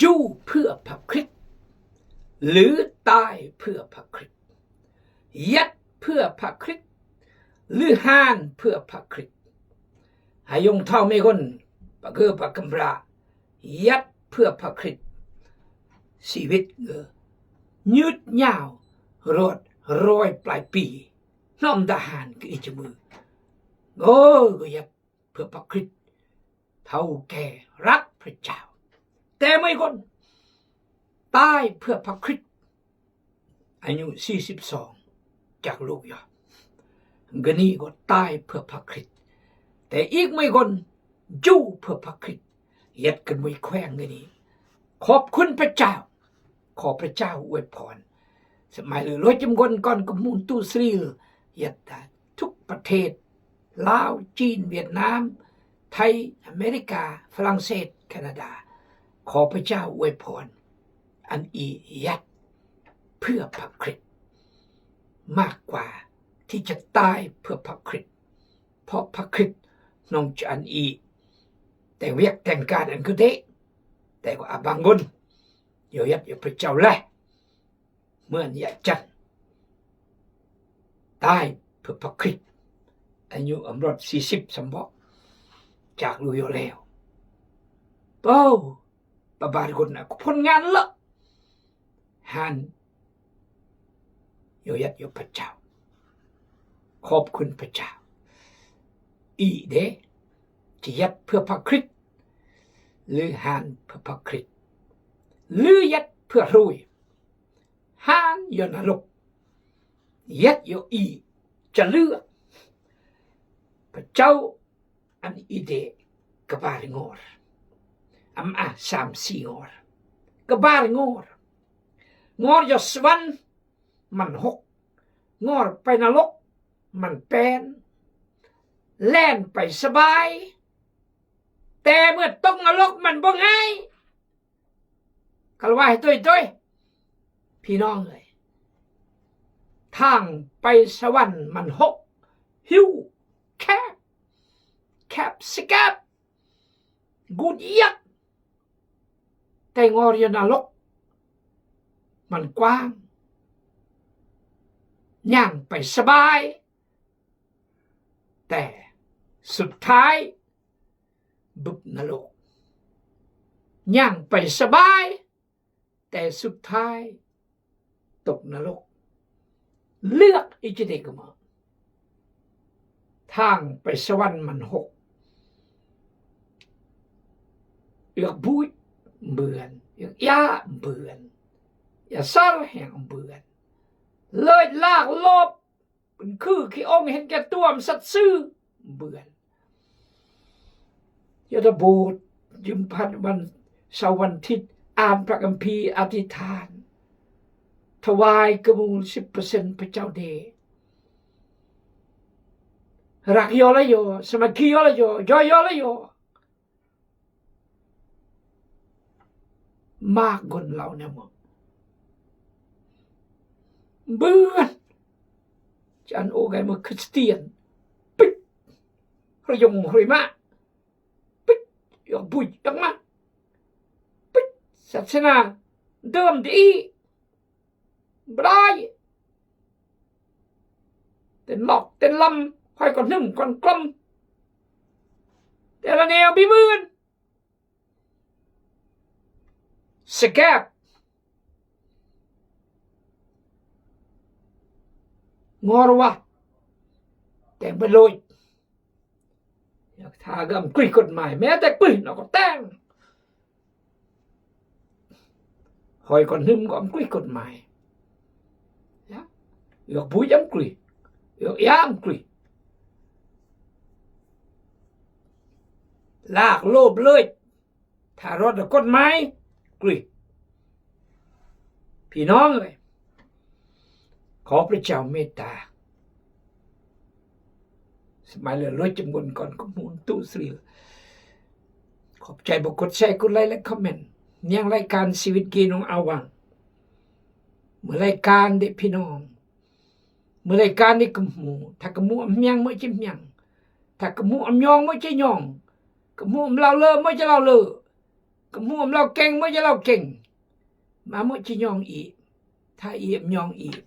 ຢູ່ເພື່ອພະຄຣິດ ຫຼື ຕາຍເພື່ອພະຄຣິດ? ຍັດເພື່ອພະຄຣິດ ຫຼື ຮ້ານເພື່ອພະຄຣິດ? ອາຍຸງເທົ່າມີຄົນປະເກີປະກຳລາ ຍັດເພື່ອພະຄຣິດ. ຊີວິດເອີ ຍືດຍາວຮອດຮ້ອຍປາຍປີ ນ້ອມທະຫານຄືອີຈະມື. ໂອ້ ກໍຍັດເພື່ອພະຄຣິດ ເຖົ້າແກ່ຮັກພະເຈົ້າ. ແຕ່ມີຄົນຕາຍເພື່ອພະຄຣິດ ອາຍຸສີ່ສິບສອງ ຈາກລູກຢອດ. ກະນີ້ກໍຕາຍເພື່ອພະຄຣິດ. ແຕ່ອີກມີຄົນຢູ່ເພື່ອພະຄຣິດ ຍັດກັນໄວ້ແຂວງນີ້. ຂອບຄຸນພະເຈົ້າ. ຂໍພະເຈົ້າອວຍພອນ. ສະໄໝເຫຼືອລົຍຈຳກວນກ່ອນກະມູນຕູ້ສະລິລ ຍັດໄດ້ທຸກປະເທດ ລາວ, ຈີນ, ຫວຽດນາມ, ໄທ, ອາເມລິກາ, ຝຣັ່ງເສດ, ແຄນາດາ. ຂໍພະເຈົ້າອວຍພອນ. ອັນອີຍັດເພື່ອພະຄຣິດ ມາກກວ່າທີ່ຈະຕາຍເພື່ອພະຄຣິດ, ເພາະພະຄຣິດນ້ອງຈະອັນອີ ແຕ່ວຽກແຕ່ງການອັນຄືເດ ແຕ່ກໍອາບັງບຸນ ໂຍຍັດໂຍພະເຈົ້າແລ ເມື່ອນຍະຈັນ ຕາຍເພື່ອພະຄຣິດ ອາຍຸອຳລອດສີ່ສິບສຳເບາະ ຈາກລູກຢອດແລ້ວ. ໂອ້ ປະບາດຄົນນະ ຜົນງານເລາະ ຫັ້ນ ໂຍຍັດໂຍພະເຈົ້າ. ຂອບຄຸນພະເຈົ້າ. ອີເດ ຈະຍັດເພື່ອພະຄຣິດ ຫຼື ຮ້ານເພື່ອພະຄຣິດ ຫຼື ຍັດເພື່ອຮວຍ? ຮ້ານຢູ່ນະລົກ ຍັດຢູ່ອີ ຈະເລືອກ. ພະເຈົ້າ ອັນອີເດ ກະບາລິງອນ ອຳອາ ສາມສີ່ງອນ ກະບາລິງອນ. ງອນຢູ່ສະຫວັນມັນຫົກ ງອນໄປນະລົກມັນແປນ ແລ່ນໄປສະບາຍ ແຕ່ເມື່ອຕົກນະລົກມັນບໍ່ງ່າຍ. ກະລະວ່າໃຫ້ຕົວເອງ ພີ່ນ້ອງເອີຍ ທາງໄປສະຫວັນມັນຫົກ ຫິ້ວ ແຄບ ແຄບສະແກບ ກູດຢຽກ ແຕ່ງອນຢູ່ນະລົກມັນກວ້າງ ຍ່າງໄປສະບາຍ ແຕ່ສຸດທ້າຍ ບຶບນະລົກ ຍ່າງໄປສະບາຍ ແຕ່ສຸດທ້າຍຕົກນະລົກ. ເລືອກອີກຈະໄດ້ກະມາ ທາງໄປສະຫວັນມັນຫົກ ເອືອກບຸຍເບືອນ ເອືອກຢາເບືອນ ຢາຊາແຮງເບືອນ ເລີຍລາກໂລບ ເປັນຄືຂີ້ອົງເຫັນແກ່ຕົວ ມັນສັດຊື່ເບືອນ. ຢາດຕະໂບດ ຢືມພັດວັນເສົາວັນທິດ ອ່ານພະຄຳພີ ອະທິຖານ ຖວາຍກະມູນສິບເປີເຊັນພະເຈົ້າເດ. ລັກຍໍລະຍໍ ສາມັກຄີຍໍລະຍໍ ຍໍຍໍລະຍໍ. ມາກຄົນລາວແນວໝົດ ເບືອນ ຈານໂອໄກມາຄຣິສຕຽນ ປິດ ຮະຍົງຮະຍມາ ປິດ ຢອກບຸຍຢອກມາ ປິດ ສາສະໜາເດີມດີ ບໍ່ໄດ້ ເຕັ້ນໝອກເຕັ້ນລຳ ຫ້ອຍກ່ອນໜຶ່ມກ່ອນກລຳ ແຕ່ລະແນວບີບອື່ນ ສະແກບ ງໍລະວະ ແຕ່ງໄປໂລຍ ຢາກຖ້າກຳກຣີດກົດໝາຍ ແມ້ແຕ່ກຣີດເນາະກໍແຕ່ງ ຫອຍກ່ອນໜຶ່ມກໍອຳກຣີດກົດໝາຍ ເອືອກບຸຍອຳກຣີດ ເອືອກຢາອຳກຣີດ ລາກໂລບເລີຍ ຖ້າລົດກົດໝາຍກຣີດ ພີ່ນ້ອງເອີຍ ຂໍພະເຈົ້າເມດຕາ. ສະບາຍເລີຍ ລວຍຈຳນວນກ່ອນກະມູນຕູ້ສະລິລ ຂອບໃຈຜູ້ກົດແຊ ກົດໄລ ແລະ ຄອມເມັນ ຍັງລາຍການຊີວິດເກໂນອາວັງ ເມື່ອລາຍການເດພີ່ນ້ອງ ເມື່ອລາຍການນີ້ກະໝູ ຖ້າກະໝູອຳຫຍັງເມື່ອຈະຫຍັງ ຖ້າກະໝູອຳຍອງເມື່ອຈະຍອງ ກະໝູອຳລາວເລີເມື່ອຈະລາວເລີ ກ ໝູ່ເຮົາເກັ່ງ ມື້ຈະເຮົາເກັ່ງ ມາມື້ຈະຍ້ອງອີກ ຖ້າອີກຍ້ອງອີກ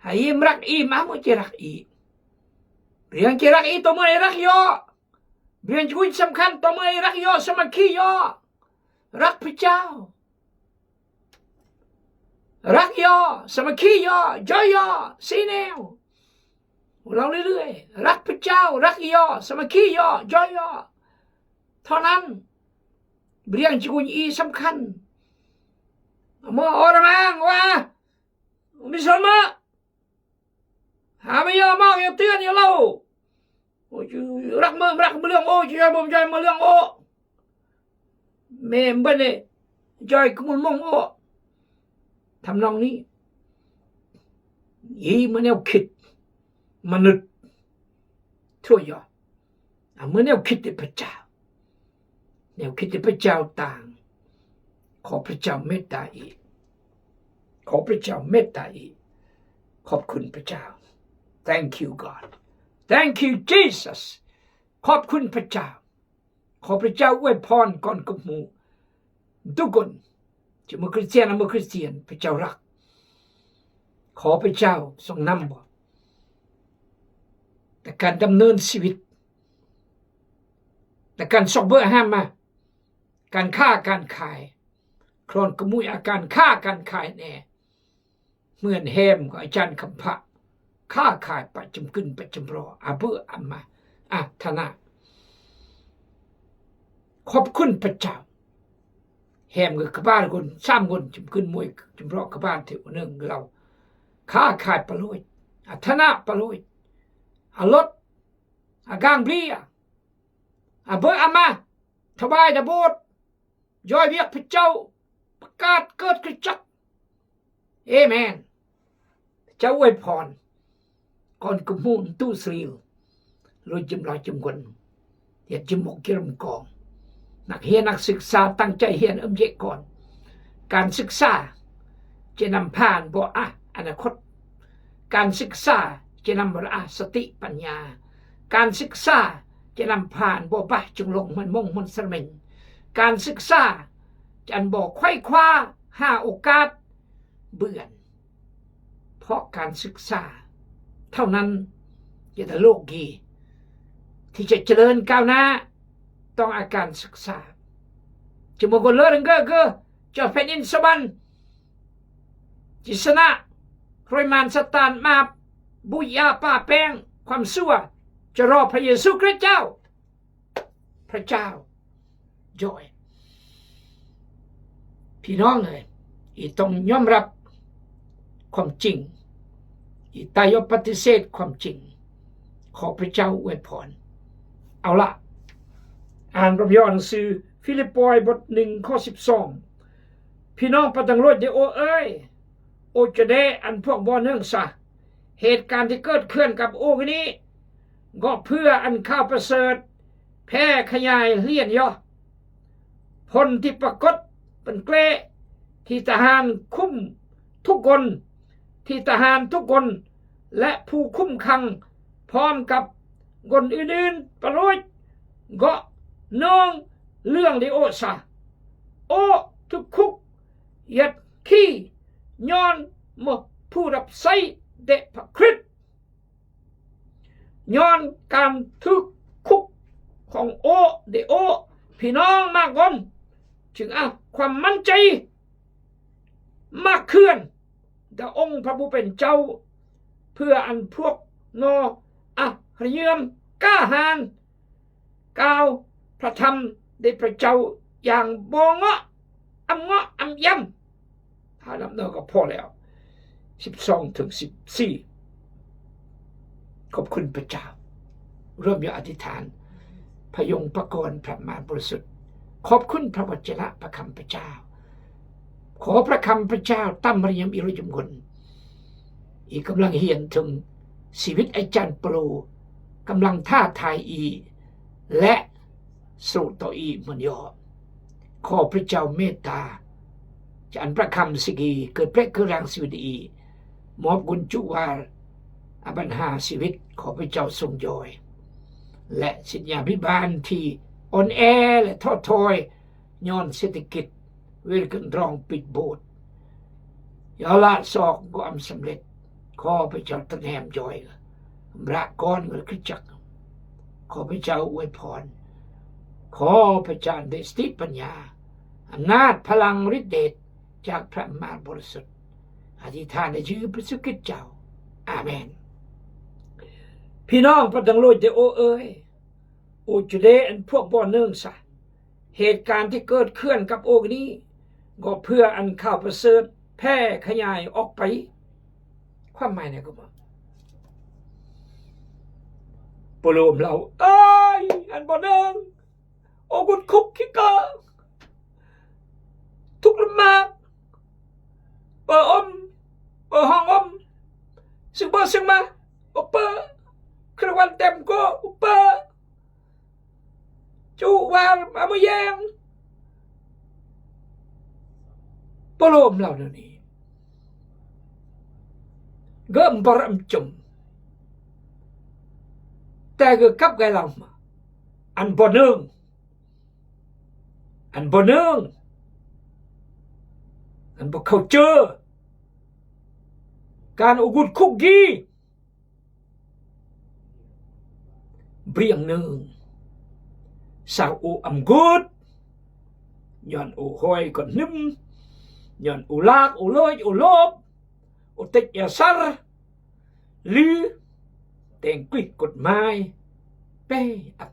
ໃຫ້ອີກຮັກອີກ ມາມື້ຈະຮັກອີກ ເລື່ອງຈະຮັກອີກ ຕໍ່ມື້ໃຫ້ຮັກເຍາະ ເລື່ອງຈະຄຸຍສຳຄັນ ຕໍ່ມື້ໃຫ້ຮັກເຍາະ ສາມັກຄີເຍາະ ຮັກພະເຈົ້າ ຮັກເຍາະ ສາມັກຄີເຍາະ ເຈົ້າເຍາະ ສີ່ແນວ ເລົ່າເລື້ອຍໆ ຮັກພະເຈົ້າ ຮັກເຍາະ ສາມັກຄີເຍາະ ເຈົ້າເຍາະ ເທົ່ານັ້ນ ເລື່ອງຈະກຸນອີສຳຄັນ ເມື່ອອອຣະມາງວ່າ ມີຊົນມາ ຫາມາເຍາະມອກ ເຕືອນເລົ່າ ໂອ້ຍ ລັກເມືອງ ລັກເມືອງ ໂອ້ຍ ຈອຍບໍ່ຈອຍເມືອງ ໂອ້ ແມ່ນບໍ່ນີ້ ຈອຍກະມຸນມົງ ໂອ້ ທຳນອງນີ້ ອີເມື່ອແນວຄິດມະນຸດ ໂທ ເມື່ອແນວຄິດແຕ່ພະເຈົ້າ ແນວຄິດແຕ່ພະເຈົ້າຕ່າງ ຂໍພະເຈົ້າເມດຕາອີກ ຂໍພະເຈົ້າເມດຕາອີກ ຂອບຄຸນພະເຈົ້າ Thank you God Thank you Jesus ຂອບຄຸນພະເຈົ້າ ຂໍພະເຈົ້າອວຍພອນກ່ອນກັບໝູ່ທຸກຄົນ ຈະເປັນຄຣິສຕຽນ ບໍ່ຄຣິສຕຽນ ພະເຈົ້າຮັກ ຂໍພະເຈົ້າຊົງນຳບໍ ແຕ່ການດຳເນີນຊີວິດ ແຕ່ການຊອກເບິ່ງຫາມາ ການຄ້າການຂາຍ ຄລອນກະມຸຍ ອາການຄ້າການຂາຍແດ່ ເຮືອນແຮມຂອງອາຈານຄຳພະ ຄ້າຂາຍປະຈຳກຶນປະຈຳລໍ ອາເບີອາມາ ອາທະນາ ຂອບຄຸນພະເຈົ້າ ແຮມກະບານຄົນ ສາມຄົນ ຈຳກຶນມວຍ ຈຳເລາະກະບານເທວໜຶ່ງເຫຼົ່າ ຄ້າຂາຍປະໂລຍ ອາທະນາປະໂລຍ ອາລົດ ອາກາງເບຍ ອາເບີອາມາ ຖວາຍດາໂບດ ຍ້ອຍວຽກພະເຈົ້າ ປະກາດເກີດຄຣິສຕະຈັກ ເອເມນ ພະເຈົ້າອວຍພອນ ກ່ອນກະໝູນຕູ້ສະລິວ ໂລຍຈິມລອຍຈິມກົນ ເຮັດຈິມໝົກກິລຳກອງ ນັກຮຽນນັກສຶກສາຕັ້ງໃຈຮຽນເອີ້ມເຢກກ່ອນ ການສຶກສາຈະນຳພາອັນບໍ່ອາອະນາຄົດ ການສຶກສາຈະນຳບໍ່ອາສະຕິປັນຍາ ການສຶກສາຈະນຳພາອັນບໍ່ບາຈະລົງມັນມົງມັນສະເມັງ ການສຶກສາຈະອັນບໍ່ໄຂວ້ຄວ້າຫາໂອກາດເບື່ອນ ເພາະການສຶກສາເທົ່ານັ້ນ ຈະໄດ້ໂລກດີ ທີ່ຈະຈະເລີນກ້າວໜ້າ ຕ້ອງອາການສຶກສາ ຈະບໍ່ກໍເລີນເກີເກີ ຈະແຜ່ນດິນສະຫວັນ ທີ່ຊະນະໂຮຍມານຊາຕານມາບ ບຸຍາປາແປ້ງຄວາມຊົ່ວ ຈະລໍພະເຢຊູຄຣິດເຈົ້າ ພະເຈົ້າ ໂອ້ຍ ພີ່ນ້ອງເອີຍ ອີຕ້ອງຍອມຮັບຄວາມຈິງ ອີຕາຍອບປະຕິເສດຄວາມຈິງ ຂໍພະເຈົ້າອວຍພອນ ເອົາລະ ອ່ານພະພິຍອກໜັງສືຟີລິບປອຍບົດໜຶ່ງ ຂໍ້ສິບສອງ ພີ່ນ້ອງປະຕັງໂລດເດໂອເອີຍ ໂອຈະເດ ອັນພວກບໍ່ເນື່ອງສາ ເຫດການທີ່ເກີດຂຶ້ນກັບໂອກະນີ້ ກໍເພື່ອອັນຂ່າວປະເສີດແຜ່ຂະຫຍາຍຫຼຽນເຍາະ ຜົນທີ່ປາກົດເປັນເກລ ທີ່ທະຫານຄຸມທຸກຄົນ ທີ່ທະຫານທຸກຄົນ ແລະ ຜູ້ຄຸມຂັງ ພ້ອມກັບຄົນອື່ນໆປະໂລຍ ກໍເນື່ອງເລື່ອງເດໂອຊາ ໂອ ຖືກຄຸກ ຍັດຄີ ຍ້ອນໝົດຜູ້ຮັບໃຊ້ແດ່ພະຄຣິດ ຍ້ອນການຖືກຄຸກຂອງໂອເດໂອ ພີ່ນ້ອງມາກ່ອນ ຈຶ່ງເອົາຄວາມໝັ້ນໃຈມາເຄື່ອນຕໍ່ອົງພະຜູ້ເປັນເຈົ້າ ເພື່ອອັນພວກໜໍ່ອະຮະຍືມກ້າຫານ ກ່າວພະທຳແດ່ພະເຈົ້າຢ່າງບໍ່ເງາະອຳເງາະອຳຢຳ ຖ້ານຳເນີກໍພໍແລ້ວ ສິບສອງເຖິງສິບສີ່ ຂອບຄຸນພະເຈົ້າ ຮ່ວມກັນອະທິຖານ ພະຍົງປະກອນພະມານບໍລິສຸດ ຂອບຄຸນພະວັດຈະນະພະຄຳພະເຈົ້າ ຂໍພະຄຳພະເຈົ້າຕາມມານຳອີ່ຫຼວຍຈຸມຄົນ ອີກຳລັງຮຽນເຖິງຊີວິດອາຈານເປໂລ ກຳລັງທ້າທາຍອີ ແລະ ໂຊຕໍ່ອີໝູນຍໍ ຂໍພະເຈົ້າເມດຕາ ຈະອັນປະຄຳສິກອີ ເກີດແປກເກີດຮ່າງຊີວິດອີ ມອບກຸນຈຸວາອະບັນຫາຊີວິດ ຂໍພະເຈົ້າຊົງຢອຍ ແລະ ສິດຍາພິບານທີ່ອ່ອນແອ ແລະ ທໍ້ຖອຍ ຍ້ອນເສດຖະກິດ ເວລາການລອງປິດໂບດ ເຈົ້າລາຊອກກໍອຳສຳເລັດ. ຂໍພະເຈົ້າຕັດແຮມຢອຍ ອຳລາກອນເງິນຄຣິສຕະຈັກ. ຂໍພະເຈົ້າອວຍພອນ. ຂໍພະເຈົ້າໄດ້ສະຕິປັນຍາ, ອຳນາດ, ພະລັງ, ລິດເດດ ຈາກພະມານບໍລິສຸດ. ອະທິຖານໃນຊື່ພະເຢຊູຄຣິສເຈົ້າ. ອາເມນ. ພີ່ນ້ອງເພິ່ນທັງຫຼາຍເດີ ໂອເອີຍ, ໂອຈຸເດ ອັນພວກບໍ່ເນີງຊະ. ເຫດການທີ່ເກີດຂຶ້ນກັບໂອກນີ້ ກໍເພື່ອອັນຂ່າວປະເສີດແຜ່ຂະຫຍາຍອອກໄປ. ຄວາມໝາຍໃນກໍວ່າ ໂປໂລເລົ່າ ເອີຍ ອັນບໍ່ເນີງ ໂອກຸດຄຸກຂີ້ເກີ ທຸກລຳບາກ ເປີອົມ ເປີຫ້ອງອົມ ຊຶ່ງບໍ່ຊຶ່ງມາ ອຸປະ ເຄື່ອງວັນເຕັມໂກ ອຸປະ ຈຸວານອາມະແຍງ ປະໂລມເຫຼົ່ານີ້ ເກີມປະຣຳຈົມ ແຕ່ເກີກັບໄກລຳ ອັນບໍ່ເນີງ ອັນບໍ່ເນີງ ອັນບໍ່ເຂົ້າເຈີ ການອຸກຸດຄຸກກີ ບຽງເນີງ ສາວອູອຳກຸດ ຍ້ອນອູຮອຍກອນໜຶ່ມ ຍ້ອນອູລາກອູເລີຍອູໂລບ ອູເຕັກຢາສັນ ຫຼື ແຕ່ງກຸຍກົດໝາຍ ເປອັນ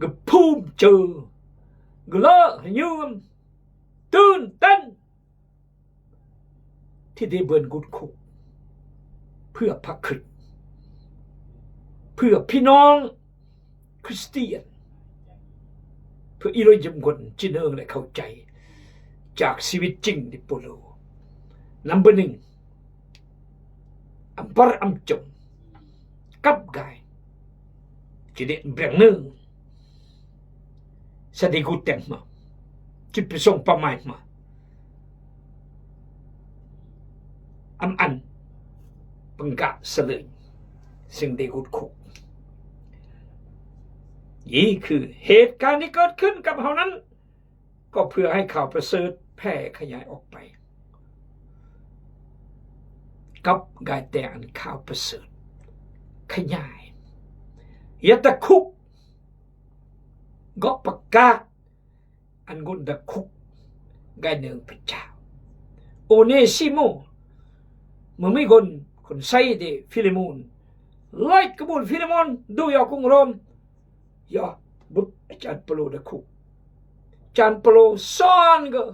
ກະພູມເຈີ ກະເລີຍຍືມ ຕື່ນເຕັ້ນ ທີ່ໄດ້ເບິ່ງກຸດຄຸກ ເພື່ອພະຄຣິດ ເພື່ອພີ່ນ້ອງຄຣິສຕຽນ ເພື່ອອີໂລຍຳຄົນຈິເນີງ ແລະ ເຂົ້າໃຈຈາກຊີວິດຈິງໃນໂປໂລ. ນຳເບີໜຶ່ງ ອຳປະອຳຈົງ ກັບກາຍ Chỉ để bring nương sẽ đi gút teng ma. Chỉ phải sông pa mai ma. Ăm ăn. Pengkak seleng. Sing đi gút khúc. ນີ້ຄືເຫດການທີ່ເກີດຂຶ້ນກັບເຮົານັ້ນ ກໍເພື່ອໃຫ້ຂ່າວປະເສີດແຜ່ຂະຫຍາຍອອກໄປ ກັບກາຍແຕ່ອັນຂ່າວປະເສີດຂະຫຍາຍ ຢ່າຕະຄຸກ ກໍປະກາດອັນກຸນຕະຄຸກກາຍເນີງພະເຈົ້າ ໂອເນຊິໂມ ເມື່ອມີຄົນ ຄົນໃຊ້ເດ ຟິເລໂມນ ໄລ່ກະບຸນຟິເລໂມນ ດູຢອກຸງໂຣມ Yua, but a chan palo da khúc. Chan palo son gơ.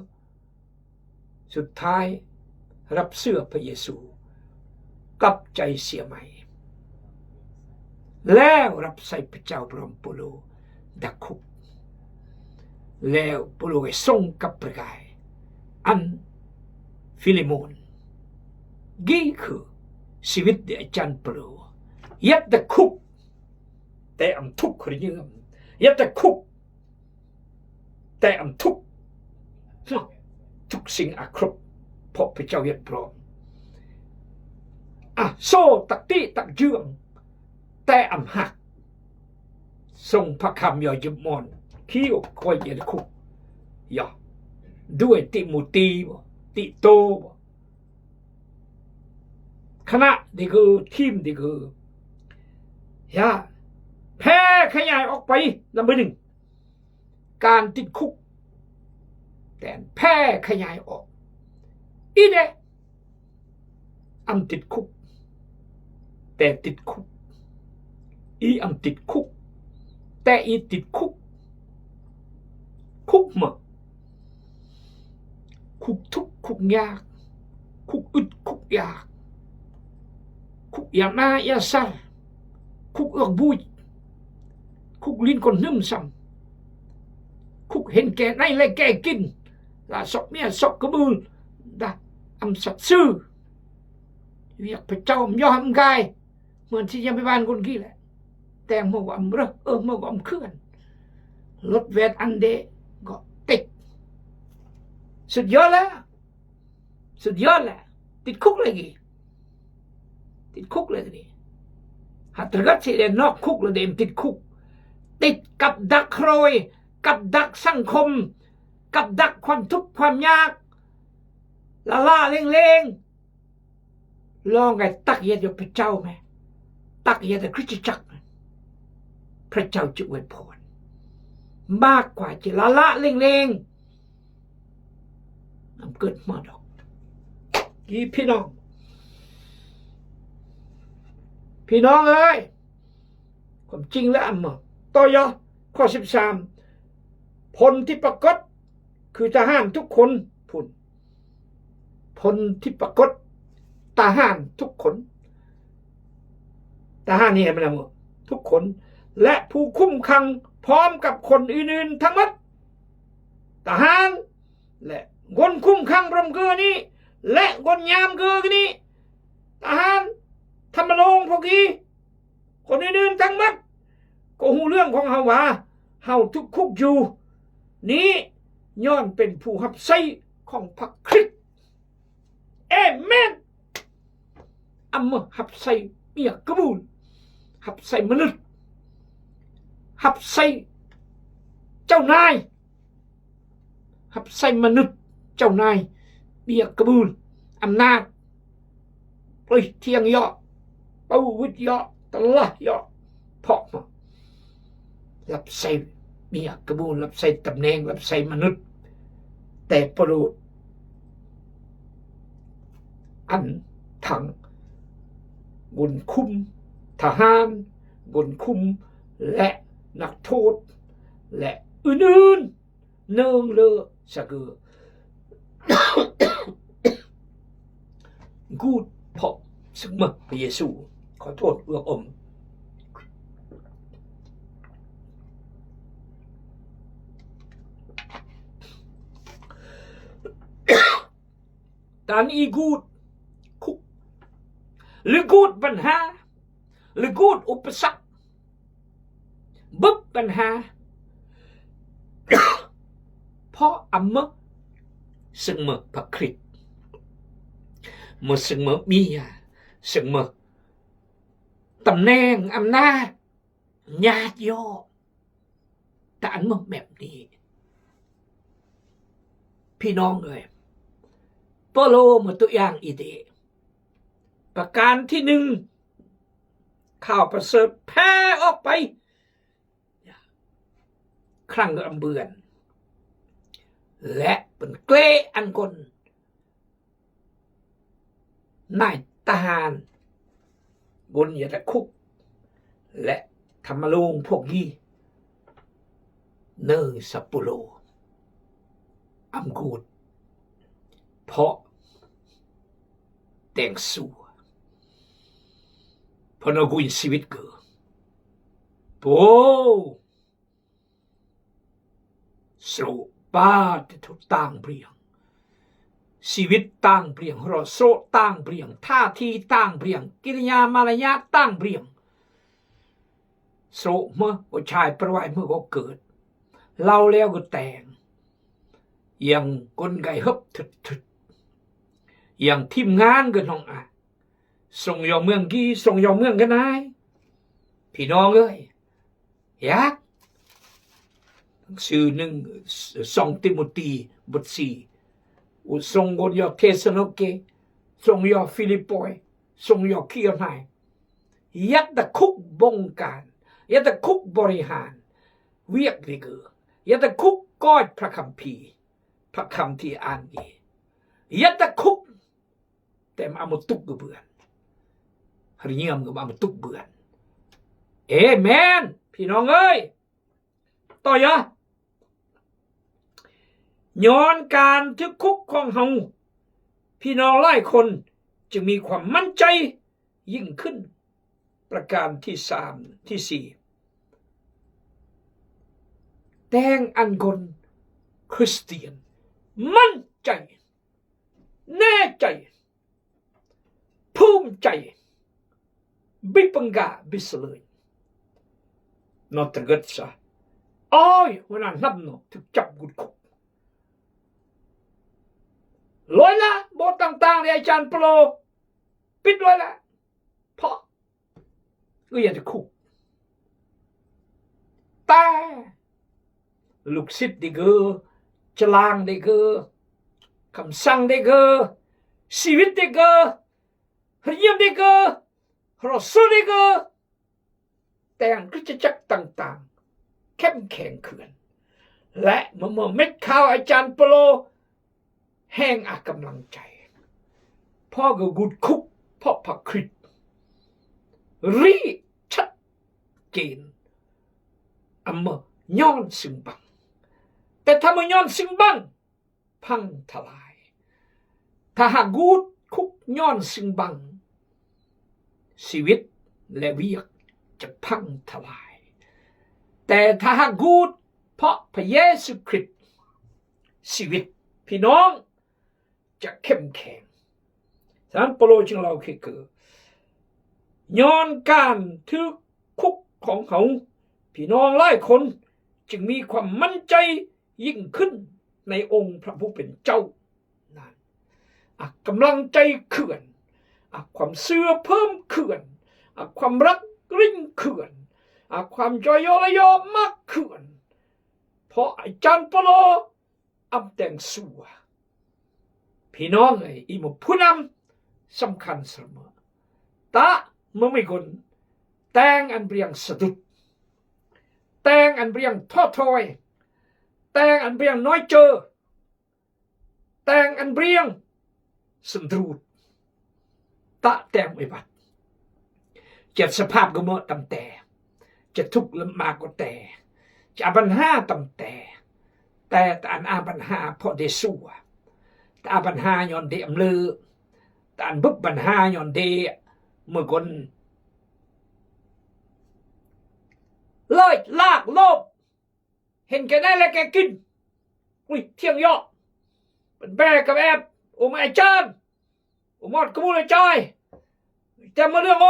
ສຸດທ້າຍ ຮັບເຊື່ອພະເຢຊູ ກັບໃຈເສຍໃໝ່ ແລ້ວຮັບໃຊ້ພະເຈົ້າ ພຣອມໂປໂລ ດາຄຸກ ແລ້ວໂປໂລໄດ້ສົ່ງກັບພຣະກາຍ ອັນ ຟິເລໂມນ ກີຄືຊີວິດເດອາຈານໂປໂລ ຍັດດາຄຸກ ແຕ່ອຳທຸກເຂື່ອນຍືມ ຢ່າແຕ່ຄຸກ ແຕ່ອຳທຸກ ທຸກສິ່ງອາຄົບ ເພາະພະເຈົ້າເຮັດພ້ອມ ອາໂຊຕັກຕິຕັກເຈື່ອງ ແຕ່ອຳຮັກ ຊົງພະຄຳຍໍຢືມມອນ ຄີອອກຄອຍເຈລະຄຸກ ຢາ ດ້ວຍຕິໂມຕີບໍ ຕິໂຕບໍ ຄະນະດີຄື ທີມດີຄື ຢ່າແຜ່ຂະຫຍາຍອອກໄປ ນຳເບີໜຶ່ງ ການຕິດຄຸກ ແຕ່ແຜ່ຂະຫຍາຍອອກ ອີເດ ອຳຕິດຄຸກ ແຕ່ຕິດຄຸກ ອີອຳຕິດຄຸກ ແຕ່ອີຕິດຄຸກ ຄຸກມາ ຄຸກທຸກ ຄຸກຍາກ ຄຸກອຶດ ຄຸກຢາກ ຄຸກຢາໜ້າຢາສັນ ຄຸກເອືອກບຸຍ ຄຸກລີ້ນຄົນໜຶ່ມຊ້ຳ ຄຸກເຫັນແກ່ໃນ ແລະ ແກ່ກິນ ລະຊອກເມຍ ຊອກກະບືນ ດາອຳສັດຊື່ ວຽກພະເຈົ້າມາຍອມກາຍ ເໝືອນຊິຍັງໄປບ້ານຄົນກີ້ແຫຼະ ແຕ່ເມື່ອກໍອຳເຣີ ເອີ ເມື່ອກໍອຳເຂື່ອນ ລົດແວນອັນເດກໍຕິດ ສຸດຍອດແລ້ວ ສຸດຍອດແຫຼະ ຕິດຄຸກເລີຍກີ້ ຕິດຄຸກເລີຍນີ້ ຫາກຕະກັດຊິໄດ້ນອກຄຸກແລ້ວເດມ ຕິດຄຸກ ຕິດກັບດັກໂຄຣຍ ກັບດັກສັງຄົມ, ກັບດັກຄວາມທຸກຄວາມຍາກ, ລ້າໆເລັ່ງໆ. ລອງໃຫ້ຕັກຢາດຢູ່ພະເຈົ້າແມະ, ຕັກຢາດໃຫ້ຄຣິສຕະຈັກແມະ, ພະເຈົ້າຈະອວຍພອນ ມາກກວ່າຈະລ້າໆເລັ່ງໆ. ນຳເກີດມາດອກ ອີພີ່ນ້ອງ, ພີ່ນ້ອງເອີຍ, ຄວາມຈິງແລະອຳມາ. ຕໍ່ຢາ ຂໍ້ສິບສາມ ຜົນທີ່ປາກົດຄືທະຫານທຸກຄົນພຸ້ນ, ຜົນທີ່ປາກົດ ທະຫານທຸກຄົນ, ທະຫານນີ້ແມ່ນຫຍັງ? ທຸກຄົນ ແລະ ຜູ້ຄຸມຂັງ ພ້ອມກັບຄົນອື່ນໆທັງໝົດ. ທະຫານ ແລະ ຄົນຄຸມຂັງຮ່ວມຄືນີ້ ແລະ ຄົນຍາມຄືນີ້, ທະຫານ ທຳມະໂລງ ພວກທີ່ ຄົນອື່ນໆທັງໝົດ ກໍຮູ້ເລື່ອງຂອງເຮົາວ່າ ເຮົາຖືກຄຸກຢູ່ນີ້ ຍ້ອນເປັນຜູ້ຮັບໃຊ້ຂອງພະຄຣິດ. ເອເມນ. ອຳມາຮັບໃຊ້ເມຍກະບູນ, ຮັບໃຊ້ມະນຸດ, ຮັບໃຊ້ເຈົ້ານາຍ, ຮັບໃຊ້ມະນຸດເຈົ້ານາຍ, ເມຍກະບູນ, ອຳນາດ, ປລິທຽງເຍາະ, ປະວຸດເຍາະ, ຕະລະເຍາະ, ເພາະມາ ຮັບໃຊ້ເມຍກະບູນ, ຮັບໃຊ້ຕຳແໜ່ງ, ຮັບໃຊ້ມະນຸດ, ແຕ່ໂປໂລດ ອັນທັງຄົນຄຸມທະຫານ, ຄົນຄຸມ ແລະ ນັກໂທດ ແລະ ອື່ນໆ ເນີງເລີສະເກີ ກູດ ເພາະເຊິ່ງເມີພະເຢຊູ ຂໍໂທດ ເອືອກອົມ. ຕານອີກູດຄຸກ ຫຼື ກູດບັນຫາ ຫຼື ກູດອຸປະສັກ ບຶບບັນຫາ ເພາະອຳເມີ ເຊິ່ງເມີພະຄຣິດ ເມີເຊິ່ງເມີເມຍ ເຊິ່ງເມີຕຳແໜ່ງອຳນາດ ຍາດຍໍ ຕານເມືອງແບບນີ້ ພີ່ນ້ອງເອີຍ, ໂປໂລເມືອຕົວຢ່າງອີເດ. ປະການທີໜຶ່ງ ຂ່າວປະເສີດແຜ່ອອກໄປ ຄັ້ງລຳເບືອນ ແລະ ເປັນເກລອັນກົນ ນາຍທະຫານ ບົນຍາດະຄຸກ ແລະ ທຳມະໂລງພວກນີ້ ເນີສາປູໂລ ອຳກູດ ເພາະແຕ່ງຊູ ເພາະນອກກຸນຊີວິດເກີ ໂປ ໂສບາດທຸຕ່າງເບຍງ ຊີວິດຕ່າງເບຍງ ເຮາະໂສຕ່າງເບຍງ ທ່າທີຕ່າງເບຍງ ກິລິຍາມາລະຍາຕ່າງເບຍງ ໂສເມື່ອບໍ່ຊາຍປະໄວເມື່ອບໍ່ເກີດ ເລົ່າແລ້ວກໍແຕ່ງ ຢ່າງກົນໄກເຮີບທຶດໆ ຢ່າງທີມງານກໍນ້ອງອາ ສົ່ງຢໍເມືອງກີ ສົ່ງຢໍເມືອງກະນາຍ ພີ່ນ້ອງເອີຍ ຢາກ ໜັງສືໜຶ່ງ ສອງຕິໂມທີ ບົດສີ່ ສົ່ງຢໍເທສະໂລເກ ສົ່ງຢໍຟີລິບປອຍ ສົ່ງຢໍຄີໂອນາຍ ຍັດຕະຄຸກບົງການ ຍັດຕະຄຸກບໍລິຫານ ວຽກລິເກີ ຍັດຕະຄຸກກອດພະຄຳພີ ພະຄຳທີ່ອ້າງອີ ຍັດຕະຄຸກ ແຕ່ມາເອົາມາຕຸກກະເບືອນ ຮະຍຽມກໍມາເອົາມາຕຸກເບືອນ ເອເມນ ພີ່ນ້ອງເອີຍ ຕໍ່ຢາ ຍ້ອນການຖືກຄຸກຂອງເຮົາ ພີ່ນ້ອງຫຼາຍຄົນຈຶ່ງມີຄວາມໝັ້ນໃຈ ຍິ່ງຂຶ້ນ ປະການທີສາມ ທີສີ່ ແຕ່ງອັນຄົນຄຣິສຕຽນໝັ້ນໃຈ ແນ່ໃຈ ພູມໃຈ ບິບັງກາ ບິສເລີຍ ນອນຕະເກີດຊະ ອອຍ ຫົວໜ້ານຳເນາະ ຖືກຈັບກຸດຄຸກ ລອຍລະ ໂບດຕ່າງໆ ທີ່ອາຈານໂປໂລ ປິດລອຍລະ ເພາະ ກໍຢາກຈະຄຸກ ແຕ່ ລູກສິດເດເກີ, ຈະລາງເດເກີ, ຄຳສັງເດເກີ, ຊີວິດເດເກີ, ຮຽນເດເກີ, ໂຮສເດເກີ, ແຕ່ງຄຣິສຕະຈັກຕ່າງໆເຂັ້ມແຂງຂຶ້ນ ແລະ ເມື່ອເໝິ່ເມັດຂ່າວອາຈານໂປໂລ ແຮງອາກຳລັງໃຈ ເພາະກໍກຸດຄຸກ ເພາະພະຄຣິດ ຣີຊັດເຈນ ອຳມະຍ້ອນຊຶ່ງບັງ ແຕ່ຖ້າມະຍ້ອນຊຶ່ງບັງ ພັງທະລາຍ. ຖ້າຫາກກຸດຄຸກຍ້ອນຊຶ່ງບັງ ຊີວິດ ແລະ ວຽກຈະພັງທະລາຍ, ແຕ່ຖ້າຫາກກຸດເພາະພະເຢຊູຄຣິດ ຊີວິດ ພີ່ນ້ອງ ຈະເຂັ້ມແຂງ. ສະນັ້ນ ເປາໂລຈຶ່ງເລົ່າຄື ຍ້ອນການຖືກຄຸກຂອງເຮົາ ພີ່ນ້ອງຫຼາຍຄົນຈຶ່ງມີຄວາມໝັ້ນໃຈຍິ່ງຂຶ້ນໃນອົງພະຜູ້ເປັນເຈົ້ານັ້ນ. ອາ ກຳລັງໃຈເຂື່ອນ, ອາ ຄວາມເຊື່ອເພີ່ມເຂື່ອນ, ອາ ຄວາມລັກລິ້ງເຂື່ອນ, ອາ ຄວາມຈອຍຍໍລະຍໍມາກເຂື່ອນ, ເພາະອາຈານເປາໂລ ອຳແຕ່ງຊົ່ວ. ພີ່ນ້ອງເອີຍ, ອີໝູ່ຜູ້ນຳສຳຄັນສະເໝີ. ຕະມະມີກົນ ແຕ່ງອັນບຽງສະດຸດ, ແຕ່ງອັນບຽງທໍ້ຖອຍ, ແຕ່ງອັນບຽງນ້ອຍເຈີ, ແຕ່ງອັນບຽງສັນຕຣູດ. ຕະແຕ່ງໄວວັດ ຈະສະພາບກະເໝີຕຳແຕ່, ຈະທຸກລຳບາກກໍແຕ່, ຈະອາບັນຫາຕຳແຕ່, ແຕ່ຕາອັນອາບັນຫາເພາະເດຊົ່ວ, ຕາອາບັນຫາຍ້ອນເດອຳເລີ, ຕາອັນບຶບບັນຫາຍ້ອນເດເມື່ອກ່ອນ ເລີຍລາກໂລບ ເຫັນແກ່ໄດ້ແລະແກ່ກິນ. ອຸຍ ທ່ຽງເຍາະ ເປັນແບກັບແອບ. ໂອ ມາອາຈານ ໂອ ມອດກະມູລະຈາຍ ແຕ່ມາເລື່ອງໂອ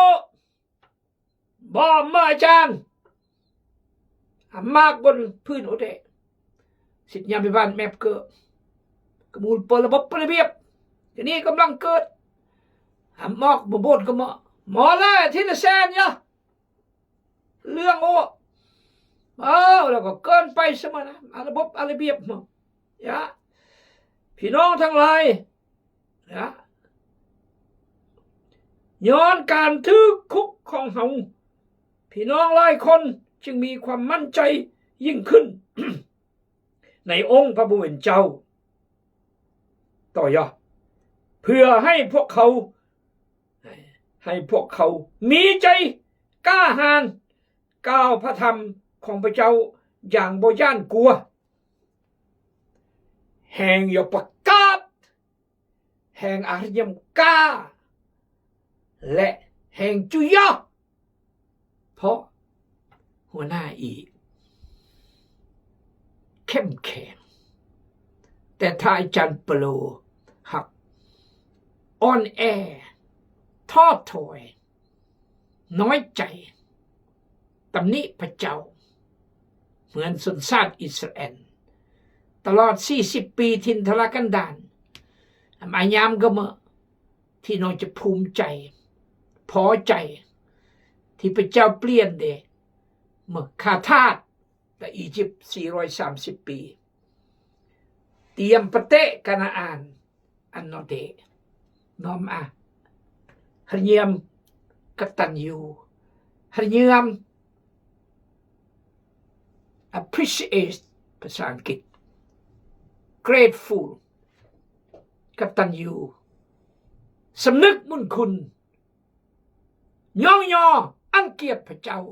ບໍ່ມາອາຈານ ອາມາກບົນພື້ນໂອເດ ສິດຍາມພິບານແມບເກີ ກະມູນເປີລະບົບປະລະບຽບ ກະນີ້ກຳລັງເກີດ ອາມອກມາໂບດກະໝໍ ໝໍລະທີລະແສນຍາ ເລື່ອງໂອ ເອົາ ແລ້ວກໍເກີນໄປສະມານະ ອາລະບົບອາລະບຽບ ຍາ ພີ່ນ້ອງທັງຫຼາຍ ຍາ ຍ້ອນການຖືກຄຸກຂອງເຮົາ ພີ່ນ້ອງຫຼາຍຄົນຈຶ່ງມີຄວາມໝັ້ນໃຈຍິ່ງຂຶ້ນ ໃນອົງພະຜູ້ເປັນເຈົ້າ ຕໍ່ຢາ ເພື່ອໃຫ້ພວກເຂົາ ໃຫ້ພວກເຂົາມີໃຈກ້າຫານ ກ່າວພະທຳຂອງພະເຈົ້າຢ່າງບໍ່ຢ້ານກົວ ແຫ່ງຢາປະກາດ ແຫ່ງອາຮະຍຳກ້າ ແລະ ແຫ່ງຈຸຢາ ເພາະຫົວໜ້າອີກເຂັ້ມແຂງ ແຕ່ຖ້າອາຈານເປໂລຫັກອ່ອນແອ ທໍ້ຖອຍ ນ້ອຍໃຈ ຕຳໜິພະເຈົ້າ ເໝືອນຊົນຊາດອິດສະຣາແອນ ຕະຫຼອດສີ່ສິບປີຖິ່ນທຸລະກັນດານ ອາມາຍາມກະເໝີ ທີ່ນ້ອງຈະພູມໃຈ ພໍໃຈ ທີ່ພະເຈົ້າປ່ຽນເດ ເໝີຂ້າທາດ ແລະ ອີຢິບສີ່ຮ້ອຍສາມສິບປີ ຕຽມປະເຕະການາອານ ອັນນອເດ ນ້ອມອາ ຮະຍຽມກະຕັນຍູ ຮະຍຽມ appreciate ພາສາອັງກິດ grateful ກະຕັນຍູ ສຳນຶກບຸນຄຸນ ຍ້ອງຍໍອັນກຽດພະເຈົ້າ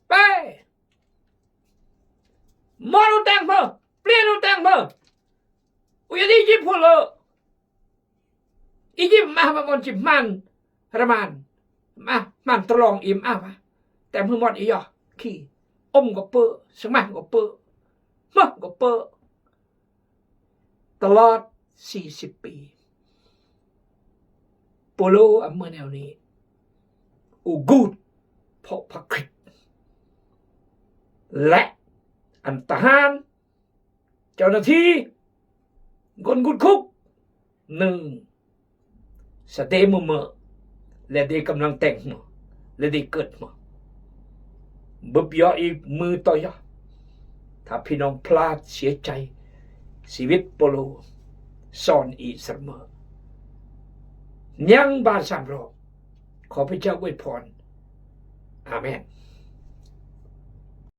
ເປ້ ໝໍດູແຕງເພີ ປ່ຽນດູແຕງເພີ ອຸຍ ອັນນີ້ຢິບຫົວເລີ ອີຢິບມາມາມອນຈິບມານ ຣະມານ ມາມານຕະລອງອີມອາວະ ແຕ່ມືມອນອີຢໍ ຂີ້ ອົມກໍເປີ ສະມານກໍເປີ ມະກໍເປີ ຕະຫຼອດສີ່ສິບປີ ໂປໂລອຳເມີແນວນີ້ ອູກູດ ເພາະພະຄຣິດ ແລະ ອັນຕະຫານ ເຈົ້າໜ້າທີ່ ຄົນກຸດຄຸກ ໜຶ່ງ ສະເຕເມີເມີ ແລະ ເດກຳລັງແຕ່ງເມີ ແລະ ເດເກີດເມີ ບຶບຢໍອີກມືຕໍ່ຢໍ ຖ້າພີ່ນ້ອງພລາດເສຍໃຈ, ຊີວິດໂປໂລສອນອີກສະເໝີ, ຍັງບາດສາມຮອບ. ຂໍພະເຈົ້າອວຍພອນ. ອາເມນ.